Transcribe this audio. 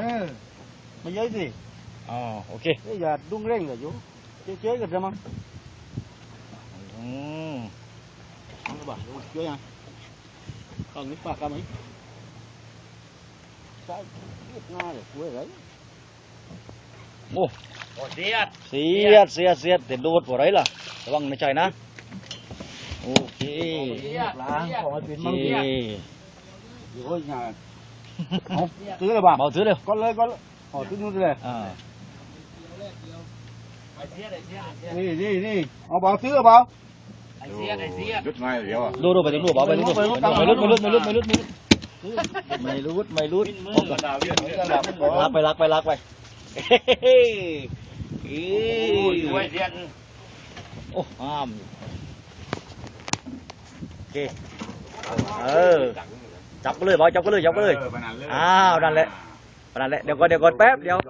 ເອີ ມາເຢີ້ຍຊິ. ອໍ ໂອເຄ. ເອີ ຢ່າດຸ່ງເລັ່ງກະຢູ່ ເຈີໆກັນຊະມັງ. ອືມ ເອົາລະບໍ່ ເຈີຫຍັງ ເອົານີ້ປາກກັບນີ້ ໃສ່ເຮັດໜ້າເລີຍ ໂອ້ ສຽດ ສຽດ ສຽດ ເຕັມໂດດບໍ່ໄດ້ລະ ລະວັງນະໄຊນະ. ໂອເຄ ລ້າງຂອງໃຫ້ເປັນມັງ. ໂອ້ຍ ເອົາ ຖືແລ້ວບໍ່ ເອົາ ຖືແລ້ວ ກ່ອນເລີຍ ກ່ອນເລີຍ. ອໍ ຖືນີ້ແຫຼະ ອ່າ ນີ້ ນີ້ ນີ້ ເອົາບໍ່ ຖືແລ້ວບໍ່. ໄອເສຍ ໄອເສຍ ຢຸດໜ້ອຍດຽວ ດູ ດູໄປ ດູ ດູໄປ ດູ ດູໄປ ຫຼຸດ ຫຼຸດ ຫຼຸດ ຫຼຸດ ຫຼຸດ ໄມຫຼຸດ ໄມຫຼຸດ ໄມຫຼຸດ. ລັກໄປ ລັກໄປ ລັກໄປ. ເອີ ໂອ້ຍ ໂອ້ ງາມ. ໂອເຄ ເອີ ຈັບກັນເລີຍ ເບົາ ຈັບກັນເລີຍ ຈັບກັນເລີຍ. ເອີ ປານນັ້ນເລີຍ ອ້າວ ນັ້ນແຫຼະ ປານນັ້ນແຫຼະ. ດຽວກ່ອນ ດຽວກ່ອນ ແປັບດຽວ.